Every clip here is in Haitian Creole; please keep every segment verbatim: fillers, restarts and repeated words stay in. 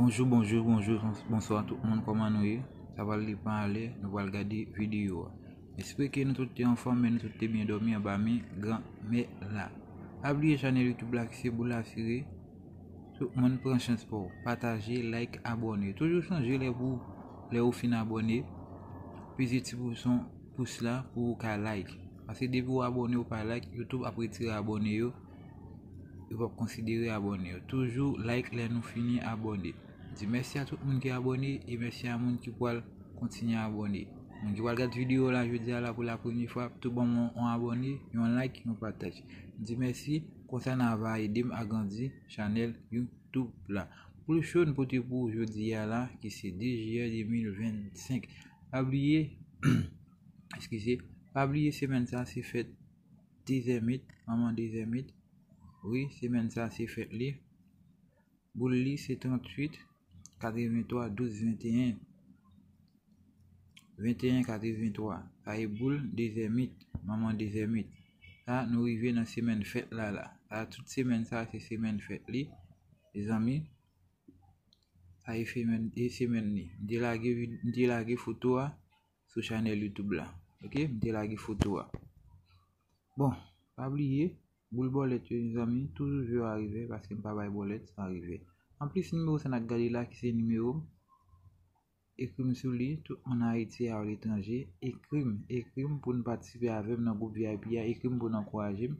Bonjou, bonjou, bonjou, bonswa tout moun, kòman nou ye? Sa pral depann lè nou pral gade videyo a. Espere ke nou tout te anfòm, men nou tout te byen dòmi anba men Granmèt la. Pa bliye chanèl YouTube la ki se Boul Asire. Tout moun pran chans pa w. Pataje, like, abòne. Toujou sonje lè pou, lè ou fin abòne, peze ti bouton pous la pou ou ka like. Paske depi ou abòne ou pa like, YouTube ap retire abòne yo. Yo p ap konsidere abòne yo. Toujou like lè nou fini abòne. Di mèsi a tout moun ki abòne e mèsi a moun ki pral kontinye abòne. Moun ki pral gad videyo la jodi a la pou la premye fwa, tou ban mwen yon abòne, yon like, yon pataj. Di mèsi, konsa n a va ede m agrandi chanèl YouTube la. Pou show n pote pou jodi a la, ki se de jiyè de mil vennsenk. Pa bliye, eskize, pa bliye semèn sa se fèt Dezèmit, manman Dezèmit. Wi, semèn sa se fèt li. Boul li se tranntuit, katrevenntwa, douz, venteyen. Venteyen, katrevenntwa. Sa e boul Dezèmit, manman Dezèmit. Sa nou rive nan semèn fèt la la. Sa tout semèn sa se semèn fèt li. Mezanmi, sa e semèn, e semèn li. M te lage vid-, m te lage foto a sou chanèl YouTube la. Ok, m te lage foto a. Bon, pa bliye, boul bòlèt yo, mezanmi, toujou jwe yo a revè, paske m pa bay bòlèt san revè. Anplis, nimewo sa n ap gade la, ki se nimewo m, ekri m sou li, tout moun Ayiti e aletranje, ekri m, ekri m pou n patisipe avè m nan gwoup V I P a, ekri m pou n ankouraje m,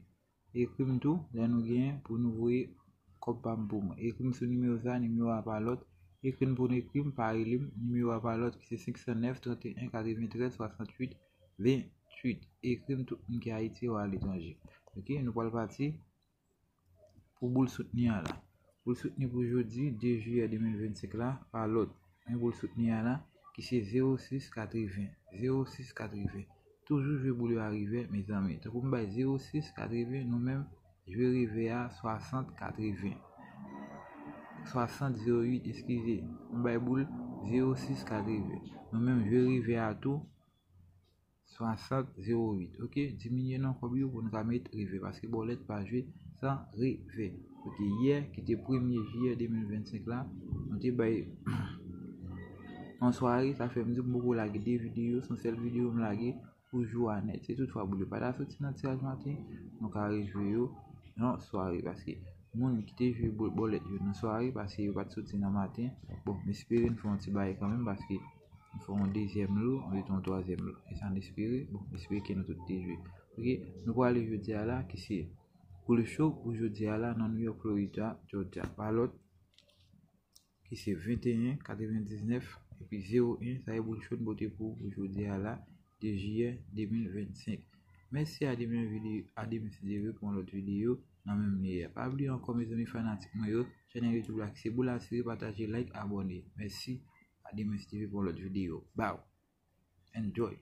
ekri m tou, lè nou genyen, pou nou voye kòb pa m pou mwen. Ekri m sou nimewo sa, nimewo a pa lòt, ekri m pou n ekri m, pa rele m, nimewo a pa lòt, ki se senk san nèf, trannteyen, katreventrèz, swasanntuit, ventuit. Ekri m tout moun ki Ayiti ou aletranje. Ok, nou pral pati pou boul soutni a la. Boul soutni pou jodi, de jiyè de mil vennsenk la, pa lòt. Men boul soutni a la, ki se zewo sis katreven. Zewo sis katreven. Toujou jwe boul yo a revè, mezanmi. Tankou m bay zewo sis katreven, nou menm, jwe revè a swasant katreven. Swasant zewo uit, eskize. M bay boul zewo sis katreven. Nou menm, jwe revè a tou, swasant zewo uit. Ok, diminye non kòb yo pou n ka met revè, paske bòlèt pa jwe san revè. Ok, yè, ki te premye jiyè de mil vennsenk la, nou te bay yon sware, sa fè m di m poko lage de videyo, se yon sèl videyo m lage pou jou a nèt. Se toutfwa boul yo pa ta soti nan tiraj maten, nou ka rejwe yo nan sware, paske moun ki te jwe bò-, bòlèt yo nan sware, paske yo pa t soti nan maten. Bon, m espere n fè yon ti bagay kanmenm, paske n fè yon dezyèm lo, anlè yon twazyèm lo. E sa n espere, bon, m espere ke nou tout te jwe. Ok, nou prale jodi a la, ki se boul cho pou jodi a la nan New York, Florida, Georgia. Pa lòt, ki se venteyen, katrevendiznèf, epi zewo en, sa e boul cho n pote pou, pou jodi a la, de jiyè de mil vennsenk. Mèsi a demen vide-, a demen si Dye vle pou yon lòt videyo nan menm lye a. Pa bliye ankò, mezanmi fanatik mwen yo, chanèl YouTube la ki se Boul Asire, pataje, like, abòne. Mèsi, a demen si Dye vle pou yon lòt videyo. Baw! Enjoy!